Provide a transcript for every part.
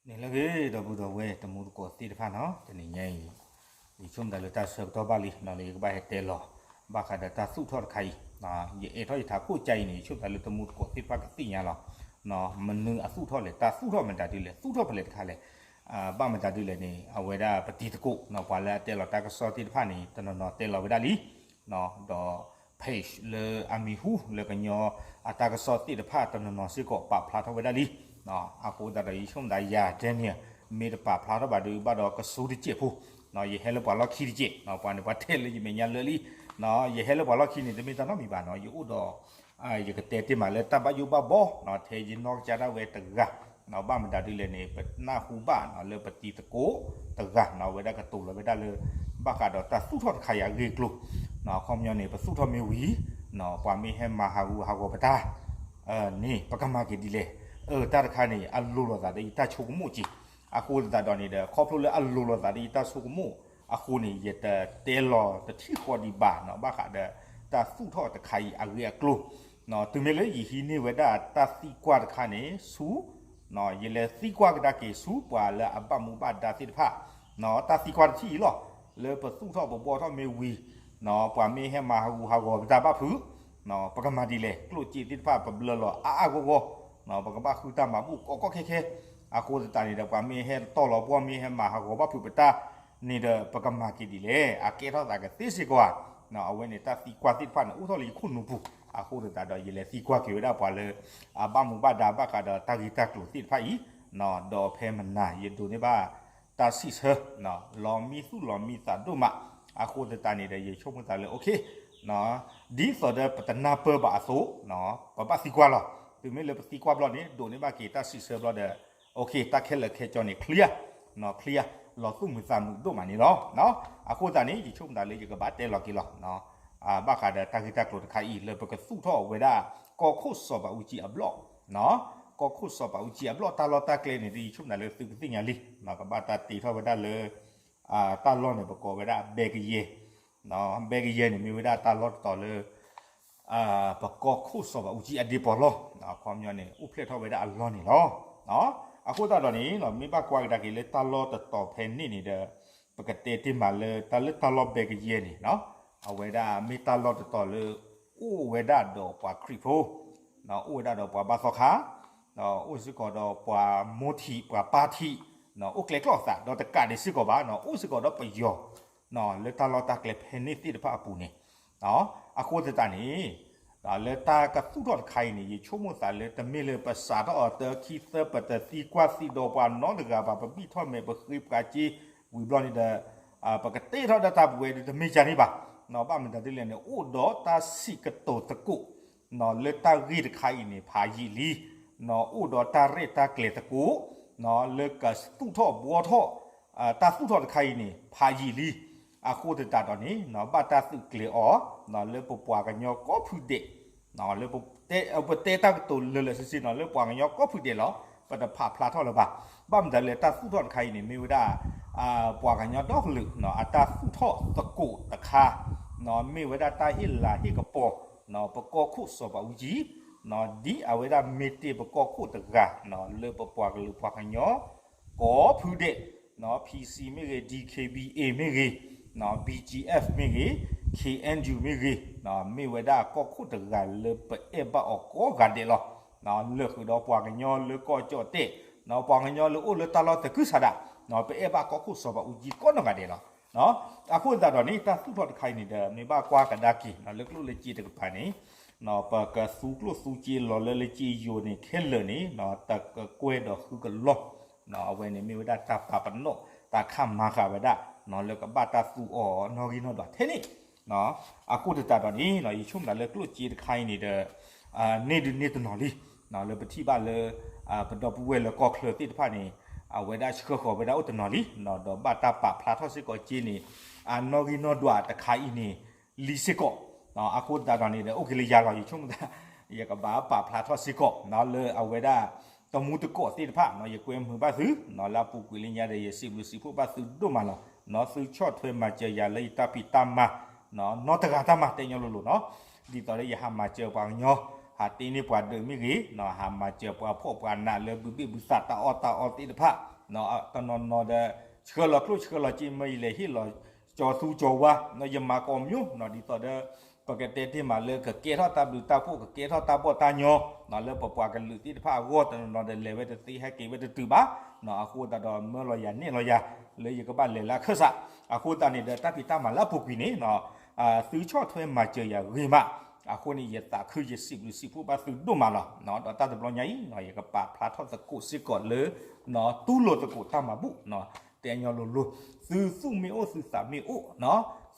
န့ၣ်လၢအဂ့ၤ ဒီပုၢ်ဒီဝဲၢ်တံၤသကိးသ့ၣ်တဖၣ်နီၤ, တနံၤညါအံၤ ယဆိကမိၣ်သးလၢတၢ်ဆၢကတီၢ်ဘၣ်လံနီၤ လၢယကဘၣ်ဟဲတဲလီၤ ဘၣ်ဃးဒီးတၢ်သူၣ်ထီၣ်တခါအံၤ, ယအဲၣ်ထီၣ်ယထးခိၣ်ကါအံၤန့ၣ် ယဆိကမိၣ်သးလၢတံၤသကိးသ့ၣ်တဖၣ်ကသ့ၣ်ညါလီၤ. မနုၤအသူၣ်ထီၣ်လဲၣ်, တၢ်သူၣ်ထီၣ်မတၤဒ်လဲၣ်, သူၣ်ထီၣ်ဖဲလဲၣ်တခါလဲၣ်. ဘၣ်မတၤဒ်လဲၣ်န့ၣ် အဝဲဒၣ်ပတံၤသကိးနီၤ ပှၤလၢအတဲလီၤတၢ်ကစီၣ်သ့ၣ်တဖၣ်န့ၣ် တနီၤနီၤတဲလီၤဝဲဒၣ်လံ ဒီး page လၢအမံၤဟူလၢကညီအတၢ်ကစီၣ်သ့ၣ်တဖၣ်တနီၤနီၤစ့ၢ်ကီးပာ်ဖျါထီၣ်ဝဲဒၣ်လံ. အဃိသတးဒီးယဆိကမိၣ်သးယၤ Daniel မ့ၢ်တပာ်ဖျါထီၣ်ဘၣ်ဒီး ဘၣ်ဒီးကဆူတစဲးဖိ, ယဟဲလၢပှၤလီၢ်ခံတစဲး, ပှၤန့ၣ်ပှၤတဲလၢယမဲာ်ညါလၢလံ, ယဟဲလၢပှၤလီၢ်ခံန့ၣ် တမ့ၢ်တၢ်နီတမံၤဘၣ်နီၤ, ယအိၣ်ဒီး ယကတဲတ့ၢ်မးလၢတၢ်ဘၣ်ယိၣ်ဘၣ်ဘီနီၤ ထဲယနီၢ်ကစၢ်ဒၣ်ဝဲတဂၤ, ဘၣ်မတၤဒ်လဲၣ်န့ၣ် ပနၢ်ဟူဘၣ်နီၤ လၢပတံၤသကိးတဂၤနီၤ အဝဲဒၣ်ကတိၤလီၤဝဲဒၣ်လၢ ဘၣ်ဃးဒီးတၢ်သူၣ်ထီၣ်တခါအံၤအဂ့ၢ်အကျိၤ, အခီပညီန့ၣ် ပသူၣ်ထီၣ်မ့ၢ်ဝံၤ ပှၤမ့ၢ်ဟဲမၤဟးဂူာ်ဟးဂီၤပတၢ် န့ၣ် ပကမၤက့ၤဒ်လဲၣ်. အၢ တၢ်တခါန့ၣ် အလိၤလိာ်သးဒီးယတၢ်ဆိကမိၣ်က့ၤ, အဃိသတးဒီးန့ၣ်ဒီး ခီဖျိလၢအလိၤလိာ်သးဒီးယတၢ်ဆိကမိၣ်အဃိန့ၣ် ယတတဲလီၤတထံၣ်ဃီဒံးဘၣ်နီၤ ဘၣ်ဃးဒီးတၢ်သူၣ်ထီၣ်တခါအံၤအဂ့ၢ်အကျိၤ, တုၤမ့ၢ်လၢယဟံးန့ၢ်ဝဲဒၣ်တၢ်သံကွၢ်တခါန့ၣ် ဆူ ယလဲၤသံကွၢ်ကဒါက့ၤဆူပှၤလၢအဘၣ်မူဘၣ်ဒါသ့ၣ်တဖၣ်, တၢ်သံကွၢ်တထံၣ်အံၤလီၤ, လၢပသူၣ်ထီၣ်ပဘှီထီၣ်မ့ၢ်ဝံၤ ပှၤမ့ၢ်ဟဲမၤဟးဂူာ်ဟးဂီၤပတၢ်ဘၣ်ဖုး, ပကမၤဒ်လဲၣ်, ကျိၣ်စ့သ့ၣ်တဖၣ်ပဘျၢလီၤအါအါဂီၢ်ဂီၢ်, ပကဘၣ်ဃုတၢ်မၤဘူၣ်ကီကီခဲခဲ, အဃိသတးန့ၣ်ဒီး ပှၤမ့ၢ်ဟဲတီၢ်လီၤဘှီ မ့ၢ်ဟဲမၤဟးဂီၤဘၣ်ဖုးပတၢ်န့ၣ်ဒီး ပကမၤက့ၤဒ်လဲၣ်, အကဲထီၣ်သးကသ့စ့ၢ်ကီးဧါ. အဝဲန့ၣ်တၢ်သံကွၢ်သ့ၣ်တဖၣ်န့ၣ် အိၣ်ထီၣ်လၢယခိၣ်နူာ်ပူၤ, အဃိသတးဒီး ယလဲၤသံကွၢ်က့ၤဝဲဒၣ်ပှၤလၢ အဘၣ်မူဘၣ်ဒါဘၣ်ဃးဒီးတၢ်ဂ့ၢ်တၢ်ကျိၤသ့ၣ်တဖၣ်အံၤ, ဒီးဖဲမနၤ ယဒိးန့ၢ်ဘၣ်တၢ်စံးဆၢ လီၤမံသူၣ်လီၤမံသးဒိၣ်မး, အဃိသတးန့ၣ်ဒီး ယဆိကမိၣ်သးလၢ okay ဒ်သိးဒီးပတနၢ်ပၢၢ်ဘၣ်အသိး ပဘၣ်သံကွၢ်လီၤ. တုၤမ့ၢ်လၢပသံကွၢ်ဘျီန့ၣ် ဒိးန့ၢ်ဘၣ်က့ၤတၢ်စံးဆၢဘျီဒီး okay တၢ်ခဲလၢာ်ခဲဆ့န့ၣ် clear, clear လီၤသူၣ်မုာ်သးမုာ်ဒိၣ်မးန့ၣ်လီၤ. အဃိသတးန့ၣ် ယဆိကမိၣ်သးလၢယကဘၣ်တဲလီၤက့ၤလီၤ ဘၣ်ဃးဒီးတၢ်ဂ့ၢ်တၢ်ကျိၤတခါအံၤ လၢပကသူၣ်ထီၣ်ဝဲဒၣ် ကီၢ်ခိၣ်စီၤဘးအူကၠံအဘျီၣ်, ကီၢ်ခိၣ်စီၤဘးအူကၠံအဘျီၣ် တၢ်လီၢ်တၢ်ကျဲန့ၣ် ယဆိကမိၣ်သးလၢသုကသ့ၣ်ညါလံ, ကဘၣ်တၢ်တ့ထီၣ်ဝဲဒၣ်လၢ တၢ်လီၢ်န့ၣ် ပကိးဝဲဒၣ်ဘဲကယဲၢ်, ဘဲကယဲၢ်န့ၣ် မ့ၢ်ဝဲဒၣ်တၢ်လီၢ်တတီၤလၢ ပကီၢ်ခိၣ်စီၤဘးအူကၠံအဒ့ပီၤလီၢ်, အခီပညီန့ၣ် အိၣ်ဖျဲၣ်ထီၣ်ဝဲဒၣ်အလီၢ်န့ၣ်လီၤ. အဃိသတးဒီးန့ၣ် မ့ၢ်ဘၣ်ကွၢ်ကဒါက့ၤလၢတၢ်လီၢ်တတီၤဖဲန့ၣ်န့ၣ်ဒီး ပကတဲတ့ၢ်မးလၢတၢ်လၢတၢ်လီၢ်ဘဲကယဲၢ်န့ၣ် အဝဲဒၣ်မ့ၢ်တၢ်လီၢ်တတီၤလၢ အိၣ်ဝဲဒၣ်ဒီးပှၤခရံာ်ဖိ, အိၣ်ဝဲဒၣ်ဒီးပှၤဘါသီခါ, အိၣ်စ့ၢ်ကီးဒီးပှၤမိထံးပှၤပၢ်ထံး, အိၣ်ကျဲကျီၢ်သး ဒီးတကးဒံးစ့ၢ်ကီးဘၣ် အိၣ်စ့ၢ်ကီးဒီးပယီၤ လၢတၢ်လီၢ်တၢ်ကျဲဖဲန့ၣ်သ့ၣ်တဖၣ်အပူၤန့ၣ်, အဃိသတးန့ၣ် လၢတၢ်ကသူၣ်ထီၣ်တခါအံၤန့ၣ် ယဆိကမိၣ်သးလၢတမ့ၢ်လၢပစးထီၣ်အီၤတခံသၢ ပတသံကွၢ်သံဒီးပှၤနီတဂၤဘၣ် ပဘံၣ်ထီၣ်မဲာ်ပဃ့ပှၤစ့ ဝံၤဘျီန့ၣ်ဒီး ပကတ့ထီၣ်ဒၣ်တၢ်ပဝဲဒီးတမ့ၢ်ကန့ၣ်ဘၣ်, ဘၣ်မနုၤဒ်လဲၣ်န့ၣ် အိၣ်ဒီးတၢ်စံးကတိၤသကိး လၢတၢ်ဂ့ၢ်တခါအံၤန့ၣ် ဖးယံာ်လံ, အိၣ်ဒီးတၢ်ရဲၣ်တၢ်ကျဲၤသကိး လၢကသူၣ်ထီၣ်ဘှီထီၣ် တၢ်သူၣ်ထီၣ်တခါအံၤန့ၣ် ဖးယံာ်လံ, အဃိသတးဒီးန့ၣ် ဘၣ်တၢ်သုးကျဲၤအီၤ လၢပပှၤကညီကိးဖုဒဲး လၢပတဲတၢ်ကတိၤလၢာ်လၢာ်ဆ့ဆ့နီၤ လၢပှၤကညီကိးဖုဒဲးလီၤ, ပတဖးဖျါထီၣ်လၢၤဘၣ်, ဘၣ်မနုၤလဲၣ် တၢ်သူၣ်ထီၣ်တခါအံၤန့ၣ် မ့ၢ်ဝဲဒၣ် ပှၤကညီဒီကလုာ် အတၢ်သူၣ်ထီၣ်သကိးတခါ မ့ၢ်ဝဲဒၣ်တၢ်ဟ့ၣ်လၤဟ့ၣ်ကပီၤ ပကီၢ်ခိၣ်စီၤဘးအူကၠံ ဒ်အဝဲဒၣ်မ့ၢ်တ့ၢ်ပကီၢ်ခိၣ်တဂၤ လၢပပှၤကလုာ်ပှၤကညီ ကိးဖုဒဲး PC မ့ၢ်ဂ့ၤ DKBA မ့ၢ်ဂ့ၤ BGF မ့ၢ်ဂ့ၤ KNU မ့ၢ်ဂ့ၤ မ့ၢ်ဝဲဒၣ်ကီၢ်ခိၣ်တဂၤလၢပအဲၣ်ဘၣ်အီၤကိးဂၤဒဲးလီၤ. လၢာ်ဃုာ်ဒီးပှၤကညီလၢကီၢ်ကၠီၣ်တဲၣ် ပှၤကညီလၢအိၣ်လၢတၢ်လီၢ်သကုၤဆးဒး ပအဲၣ်ဘၣ်ကီၢ်ခိၣ်စီၤဘးအူကၠံကိးနီၢ်ဂၤဒဲးလီၤ. အဃိသတးဒီးန့ၣ် တၢ်သူၣ်ထီၣ်တခါအံၤန့ၣ်ဒီး မ့ၢ်ဘၣ်ကွၢ်ကဒါက့ၤ လၢကျိၣ်လၢစ့တကပၤန့ၣ် ပကသူကျိၣ်သူစ့လီၤလၢလၢစ့ယိာ်န့ၣ် ခဲလၢာ်န့ၣ် တကကွဲၢ်ဒီးဃုကလီၢ် အဝဲန့ၣ်မ့ၢ်ဝဲဒၣ်တၢ်ပာ်ပနီၣ် တၢ်ခးမၤဃာ်ဝဲဒၣ် လၢကဘၣ်တၢ်သူအီၤနီၣ်ဂံၢ်နီၣ်ဒွးထဲန့ၣ် အဃိသတးဒီးန့ၣ် ယဆိကမိၣ်လၢကျိၣ်စ့တခါအံၤန့ၣ်ဒီး န့ၢ်ဒုးန့ၢ်တနီၤလံ လၢပထံၣ်ဘၣ်လၢ ပဒီပုၢ်ဝဲၢ်လၢကီၢ်ချၢသ့ၣ်တဖၣ်န့ၣ် အဝဲဒၣ်ဆှၢဃီၤဝဲဒၣ်အိၣ်တနီၤလံ ဒီးဘၣ်တၢ်ပာ်ဖျါထီၣ်စ့ၢ်ကီးစ့န့ၣ် အနီၣ်ဂံၢ်နီၣ်ဒွးတခါအံၤန့ၣ် လံစ့ၢ်ကီး အဃိသတးဒီးန့ၣ်ဒီး အိၣ်က့ၤလၢယၤလီၤ ယဆိကမိၣ်သး ယကဘၣ်ပာ်ဖျါထီၣ်စ့ၢ်ကီး လၢအဝဲဒၣ် တမူတကိးသ့ၣ်တဖၣ် ယကွဲမုာ်ဘၣ်သု လၢအပူၤကွံာ်လၢညါဒီး ယစံးဘျုးစံးဖှိၣ်ဘၣ်သုဒိၣ်မးလီၤ. သုဆီၣ်ထွဲမၤစၢၤယၤလၢယတၢ်ဖံးတၢ်မၤ နီတဂၤတၢ်မၤတဲညီလိၤလိၤနီၤ ဒ်သိးလၢယဟးမၤစၢၤပှၤကညီ ဟးတ့န့ၢ်ပှၤဒၢးမ့ၢ်ဂ့ၤ ဟးမၤစၢၤပှၤဖှီၣ်ပှၤနးလၢဘုဘ့ၣ်ဘုသးတၢ်အီၣ်တၢ်အီသ့ၣ်တဖၣ် တနီၤနီၤဒီး ဆှၢလီၤကျိၣ်ဆှၢလီၤစ့ မ့ၢ်ယလဲၤဟ့ၣ်လီၤကၠီၤသူကၠီၤဝါ ယမၤကိးမၠိ ဒ်သိးဒီး ပကတဲတ့ၢ်မးလၢကကဲထီၣ်တၢ်ဘျုးတၢ်ဖှိၣ် ကကဲထီၣ်တၢ်ဘီၣ်တၢ်ညီ လၢပပှၤကလုာ်သ့ၣ်တဖၣ်အဂီၢ် တနီၤနီၤဒီးလဲၤဝဲတသ့ဟဲက့ၤဝဲတတုၤဘၣ် အဃိသတးဒီးမၢလီၤယၤနဲၣ်လီၤယၤ လၢယကဘၣ်လဲၤလၢအခၢၣ်စး အဃိသတးန့ၣ်ဒီးတၢ်ဖံးတၢ်မၤလၢအပူၤကွံာ်န့ၣ် သုဆီၣ်ထွဲမၤစၢၤယၤဂ့ၤမး အဃိန့ၣ် ယသးခုယစံးဘျုးစံးဖှိၣ်ဘၣ်သုဒိၣ်မးလီၤ. ဒီးတၢ်တဘျီညါအံၤ ယကပာ်ဖျါထီၣ်သကိးစ့ၢ်ကီးလၢ တူၢ်လိာ်သကိးတၢ်မၤဘူၣ် တဲညီလိၤလိၤ သုသူၣ်မ့ၢ်အိၣ်သုသးမ့ၢ်အိၣ်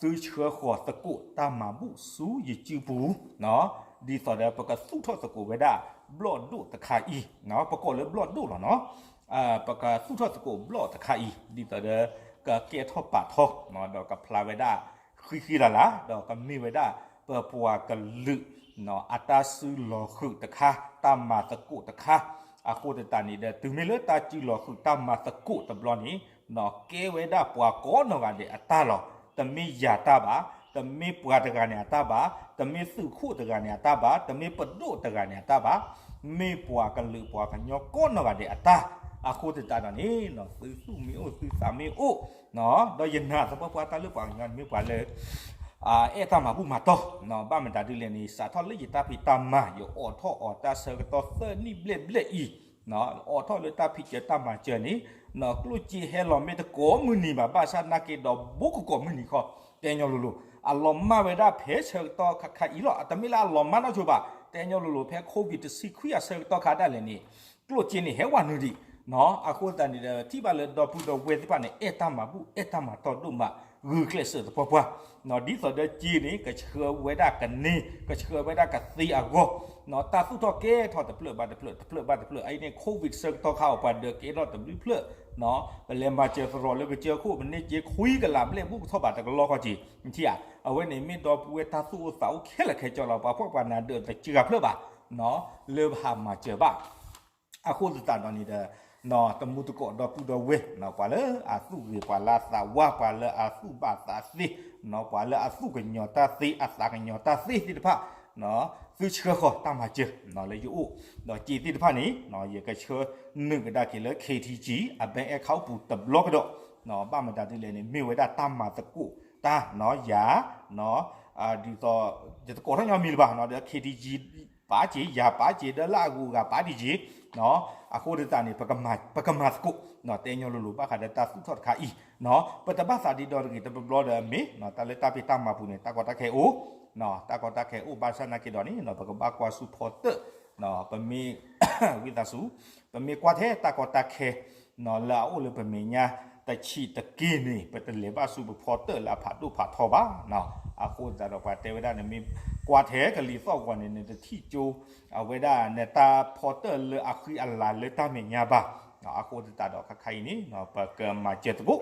သုဆှၢဃီၤသကိးတၢ်မၤဘူၣ်ဆူယစုပူၤ ဒ်သိးဒီးပကသူၣ်ထီၣ်သကိးဝဲဒၣ် ဘျီၣ်ဒိၣ်တခါအံၤ ပကိးလၢဘျီၣ်ဒိၣ်လီၤနီၤ ပကသူၣ်ထီၣ်သကိးဘျီၣ်တခါအံၤ ဒ်သိးဒီး ကကဲထီၣ်ပာ်ထီ ဒီးကဖျါဝဲဒၣ်ဃံဃံလၤလၤ ဒီးကမ့ၢ်ဝဲဒၣ် ပပှၤကလုာ် အတၢ်စုလီၤဃုာ်တခါ တၢ်မၤသကိးတခါ အဃိသတးန့ၣ်ဒီး တုၤမ့ၢ်လၢတၢ်စုလီၤဃုာ်တၢ်မၤသကိးတဘျီန့ၣ် ကဲဝဲဒၣ်ပှၤကိးနီၢ်ဂၤဒဲးအတၢ်လီၤ. တမ့ၢ်ယၤတၢ်ဘၣ်, တမ့ၢ်ပှၤတဂၤန့ၣ်အတၢ်ဘၣ်, တမ့ၢ်သုးခိၣ်တဂၤန့ၣ်အတၢ်ဘၣ်, တမ့ၢ်ပဒိၣ်တဂၤန့ၣ်အတၢ်ဘၣ်, မ့ၢ်ပှၤကလုာ်ပှၤကညီကိးနီၢ်ဂၤဒဲးအတၢ်, အဃိသတးဒီးန့ၣ် သုသူၣ်မ့ၢ်အိၣ်သုသးမ့ၢ်အိၣ်, ဒီးယနာ်သပှၢ်ပှၢ်တၢ်လၢပှၤကညီမ့ၢ်ပှၤလၢ အဲၣ်တၢ်မၤဘူၣ်မၤတီၢ်, ဘၣ်မတၤဒ်လဲၣ်န့ၣ် စးထီၣ်လၢယတၢ်ဖံးတၢ်မၤ ယအိးထီၣ်အီၤတၢ်ဆၢကတီၢ်သၢနံၣ်ဘျဲၣ်ဘျဲၣ်အံၤ, အိးထီၣ်လၢတၢ်ဖံးစၢၤတၢ်မၤစၢၤန့ၣ် ကျိၣ်စ့ဟဲလီၤမ့ၢ်တကိးမုၢ်နံၤဘၣ် ဘၣ်ဆၣ်သနာ်က့ဒီး ဘူးကကိးမုၢ်နံၤခီ, တဲညီလိၤလိၤ, အလီၤမၢ်ဝဲဒၣ်ဖဲဆၢကတီၢ်ခါခါအံၤလီၤ. တမ့ၢ်လၢအလီၤမၢ်နီၢ်ဆိဘၣ်, တဲညီလိၤလိၤ ဖဲ COVID တဆံခွံအဆၢကတီၢ်ခါဒၣ်လဲာ်န့ၣ် ကျိၣ်စ့န့ၣ်ဟဲဝဲနုာ်ဒံး, အဃိသတးန့ၣ်ဒီး ထံၣ်ဘၣ်လၢဒီပုၢ်ဒီဝဲၢ်သ့ၣ်တဖၣ်န့ၣ် အဲၣ်တၢ်မၤဘူၣ် အဲၣ်တၢ်မၤတီၢ်ဒိၣ်မး, ဂုာ်ကျဲးစၢးသပှၢ်ပှၢ်, ဒ်သိးဒီးစ့န့ၣ် ကဆှၢဝဲဒၣ်ကန့ၢ် ကဆှၢဝဲဒၣ်ကသ့အဂီၢ်, တၢ်သူၣ်ထီၣ်ကဲထီၣ်တဖျၢၣ်ဘၣ်တဖျၢၣ် တဖျၢၣ်ဘၣ်တဖျၢၣ် အအံၤန့ၣ် COVID ဆၢကတီၢ်ခါအီၤ ပှၤဒၢးကဲထီၣ်တဘျုးဖျၢၣ်, ပလဲၤမၤစၢၤသရိာ်လၢကစၢၢ်ခိၣ် ပန့ၢ်စ့ခွံကလးဘျဲၣ်ဘူးကထီၣ်ဘၣ်တကလီၢ်ခီက့ၤ, နထံၣ်ဧါ, အဝဲန့ၣ်မ့ၢ်ဒီပုၢ်ဝဲၢ်တၢ်သူၣ်အိၣ်သးအိၣ်ခဲလၢာ်ခဲဆ့လီၤ. ပှၤဖှီၣ်ပှၤနးဒၢးတစှၤဖျၢၣ်ဘၣ် လၢပဟးမၤစၢၤဘၣ် အဃိသတးဒီးန့ၣ်ဒီး တမူတကိးဒီပုၢ်ဒီဝဲၢ် ပှၤလၢအသူၣ်ဂ့ၤ ပှၤလၢအသးဝါ ပှၤလၢအသူၣ်ဘၣ်သးသ့ ပှၤလၢအသူၣ်ကညီၤတၢ်သ့ အသးကညီၤတၢ်သ့သ့ၣ်တဖၣ် သုဆှၢဃီၤတၢ်မၤစၢၤလၢယအိၣ်, ဒီးစ့သ့ၣ်တဖၣ်န့ၣ် ယကဆှၢနုာ်ကဒါက့ၤလၢ K T G အ bank account ပူၤတဘျီကဒီး, ဘၣ်မတၤဒ်လဲၣ်န့ၣ် မ့ၢ်ဝဲဒၣ်တၢ်မၤသကိးတၢ် ယၤ ဒ်သိး ယတကိးထီၣ်ညီမံၤလၢၤဘၣ် ဒီး K T G ပာ်စ့ ယၤပာ်စ့ ဒီးလၢအဂုၤအဂၤပာ်တ့ၢ်က့ၤ, အဃိသတးန့ၣ် ပကမၤသကိး တဲညီလိၤလိၤ ဘၣ်ဃးဒီးတၢ်သူၣ်ထီၣ်တခါအံၤ, ပတဘၣ်သးဒ့ဒီတဂ့ၤ တဘျီဘျီဒီးမ့ၢ် တၢ်လၢတၢ်ဖံးတၢ်မၤပူၤန့ၣ် တၢ်ကီတၢ်ခဲအိၣ်, တၢ်ကီတၢ်ခဲအိၣ် ဘၣ်ဆၣ်သနာ်က့ဒီးန့ၣ် ပကဘၣ်ကွၢ်ဆူၣ်ဖီတၢၣ်, ပမ့ၢ် ဝံသးစူၤ ပမ့ၢ်ကွၢ်ထဲတၢ်ကီတၢ်ခဲ လၢအအိၣ်လၢပမဲာ်ညါတဆံးတက့ၢ်န့ၣ် ပတလဲၤဘၣ်ဆူပဖီတၢၣ်လၢအဖးဒိၣ်ဖးထီဘၣ်. အဃိသတးဒီးပှၤတဲဝဲဒၣ်န့ၣ် မ့ၢ်ကွၢ်ထဲကလံၤသီၣ်ဂီၤန့ၣ် နတထံၣ်ကၠိ အဝဲဒၣ်နတၢ်ဖီတၢၣ်လၢအဃံအလၤလၢတၢ်မဲာ်ညါဘၣ်. အဃိသတးဒီးခါခါအံၤန့ၣ် ပကမၤစၢၤသကိး,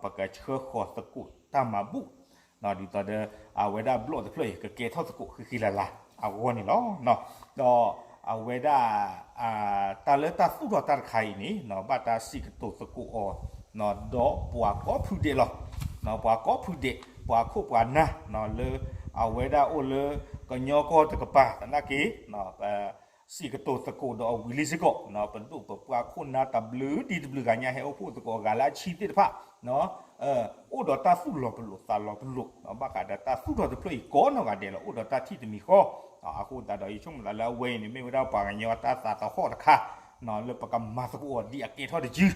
ပကဆှၢဃီၤသကိးတၢ်မၤဘူၣ် ဒ်သိးဒီး အဝဲဒၣ်ဘျီၣ်တဖျၢၣ်အံၤ ကကဲထီၣ်သကိးဃံဃံလၤလၤအဂီၢ်န့ၣ်လီၤ. ဒီးအဝဲဒၣ် တၢ်လၢတၢ်သူၣ်ထီၣ်တၢ်တခါအံၤန့ၣ် ဘၣ်တၢ်စံးကတိၤသကိးအီၤ ဒီးပှၤကိးဖုဒဲးလီၤ. ပှၤကိးဖုဒဲး ပှၤခိၣ်ပှၤနၢ် လၢအဝဲဒၣ်အိၣ်လၢကညီကီၢ်တကပၤသနာ်က့ ပ စံးကတိၤသကိးဒီးအဝံၤလံစ့ၢ်ကီး, ပဒိၣ်ပပှၢ်ခိၣ်နၢ်တဘျုးဒံတဘျုးဂၤညါ ဟဲအိၣ်ဖှိၣ်သကိးအဂၤလၢအဆံသ့ၣ်တဖၣ် အိၣ်ဒီးတၢ်သူၣ်လီၤပလိာ်သးလီၤပလိာ် ဘၣ်ဃးဒီးတၢ်သူၣ်ထီၣ်တဖျၢၣ်အံၤကိးနီၢ်ဂၤဒဲးလီၤ. အိၣ်ဒီးတၢ်ထံၣ်တမံၤဃီ, အဃိသတးဒီး ယဆိကမိၣ်သးလၢအဝဲအံၤန့ၣ် မ့ၢ်ဝဲဒၣ်ပှၤကညီအတၢ်သးသဟီၣ်တခါ လၢပကမၤသကိးအီၤဒ်အကဲထီၣ်တယုၢ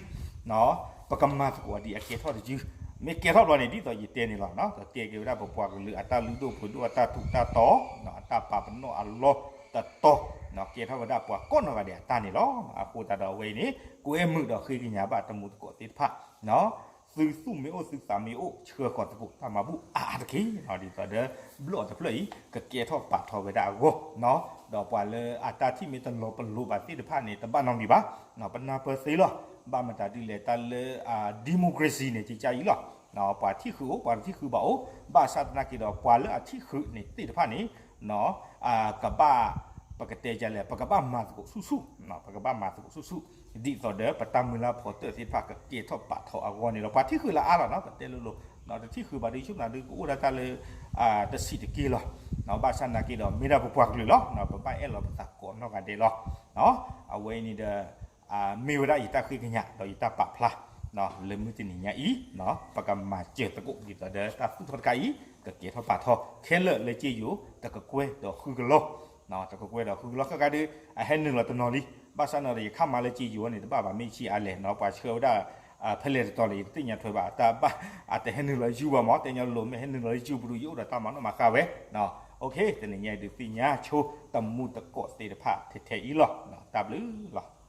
်, ပကမၤသကိးအီၤဒ်အကဲထီၣ်တယုၢ်, မ့ၢ်ကဲထီၣ်ဘျီန့ၣ် ဒ်သိးယတဲန့ၣ်လီၤ, ကကဲက့ၤဝဲဒၣ်ပပှၤကလုာ်အတၢ်လုၢ်ဒိၣ်ပှ့ၤဒိၣ်အတၢ်ထူးတၢ်တီၤ, အတၢ်ပာ်ပနီၣ်အလီၢ်တတီၤ, ကဲထီၣ်ဝဲဒၣ်ပှၤကိးနီၢ်ဂၤဒဲးအတၢ်န့ၣ်လီၤ. အဃိသတးဒီးအဝဲအံၤန့ၣ် ကွဲမုာ်ဒီးဃ့ကညးဘၣ်တမူသကိးသ့ၣ်တဖၣ် သုသူၣ်မ့ၢ်အိၣ်သုသးမ့ၢ်အိၣ် ဆှၢဃီၤသကိးတၢ်မၤဘူၣ်အါအါတက့ၢ်, ဒ်သိးဒီး ဘျီၣ်တဖျၢၣ်အံၤ ကကဲထီၣ်ပာ်ထီၣ်ဝဲဒၣ်အဂီၢ်, ဒီးပှၤလၢအတၢ်ထံၣ်မ့ၢ်တလီၤပလိာ်ဘၣ်သ့ၣ်တဖၣ်န့ၣ် တဘၣ်နီတမံၤဘၣ်, ပနၢ်ပၢၢ်သ့လီၤ. ဘၣ်မတၤဒ်လဲၣ် တၢ်လၢ democracy န့ၣ် ကကါအံၤလီၤ. ပှၤထံၣ်ဃုာ်အိၣ် ပှၤတထံၣ်ဃုာ်ဘၣ်အိၣ်, ဘၣ်ဆၣ်သနာ်က့ဒီး ပှၤလၢအထံၣ်ဃုာ်န့ၣ်သ့ၣ်တဖၣ်န့ၣ် ကဘၣ် ပကတဲဒ်လဲၣ် ပကဘၣ်မၤသကိးဆူၣ်ဆူၣ်, ပကဘၣ်မၤသကိးဆူၣ်ဆူၣ်, ဒ်သိးဒီးပတၢ်မုၢ်လၢ်ဖီတၢၣ်သ့ၣ်တဖၣ်ကကဲထီၣ်ပာ်ထီၣ်အဂီၢ်န့ၣ်လီၤ. ပှၤထံၣ်ဃုာ်လၢအါလီၤနီၤ ပတဲလိၤလိၤ, တထံၣ်ဃုာ်ဘၣ်ဒီး ယဆိကမိၣ်ဒုးကအိၣ်ဒၣ်တၢ်လၢ တဆံးတက့ၢ်လီၤ. ဘၣ်ဆၣ်သနာ်က့ဒီး မ့ၢ်ဒၣ်ပပှၤကလုာ်လီၤ. ပဘၣ်အဲၣ်လီၤပသးကိးနီၢ်ဂၤဒဲးလီၤ. အဝဲအံၤန့ၣ်ဒီး မ့ၢ်ဝဲဒၣ်ယတၢ်ဃ့ကညးဒီးယတၢ်ပာ်ဖျါ လၢမုၢ်တနံၤညါအံၤ ပကမၤစၢၤသကိးဒ်သိးဒီးတၢ်သူၣ်ထီၣ်တခါအံၤ ကကဲထီၣ်ပာ်ထီၣ်ခဲလၢာ်လၢက့ယိၤ တကကွဲၢ်ဒီးဃုကလီၢ် တကကွဲၢ်ဒီးဃုကလီၢ် ခဲခါဒုး အဟဲနုာ်လီၤတနီၤလံ ဘၣ်ဆၣ်န့ၣ်ဒီး ယခါမၤလၢက့ယိၤန့ၣ် တဘၣ်ဘၣ်မ့ၢ်ဆံးအါလဲၣ်နီၤ ပှၤဆှၢဝဲဒၣ် ဖဲလဲၣ်တတီၤလဲၣ် ယတသ့ၣ်ညါထွဲဘၣ် တၢ်ဘၣ် အတဟဲနုာ်လီၤယူၢ်ဘၣ်မး တဲညီလိၤ မ့ၢ်ဟဲနုာ်လီၤယူၢ်ပဒုး ယအိၣ်ဒီးတၢ်မၤနီၣ်မၤဃါဝဲ တနံၤညါအံၤဒုးသ့ၣ်ညါဆိ တမူတကိးသ့ၣ်တဖၣ်ထဲထဲအံၤလီၤ တၢ်ဘျုးလီၤ.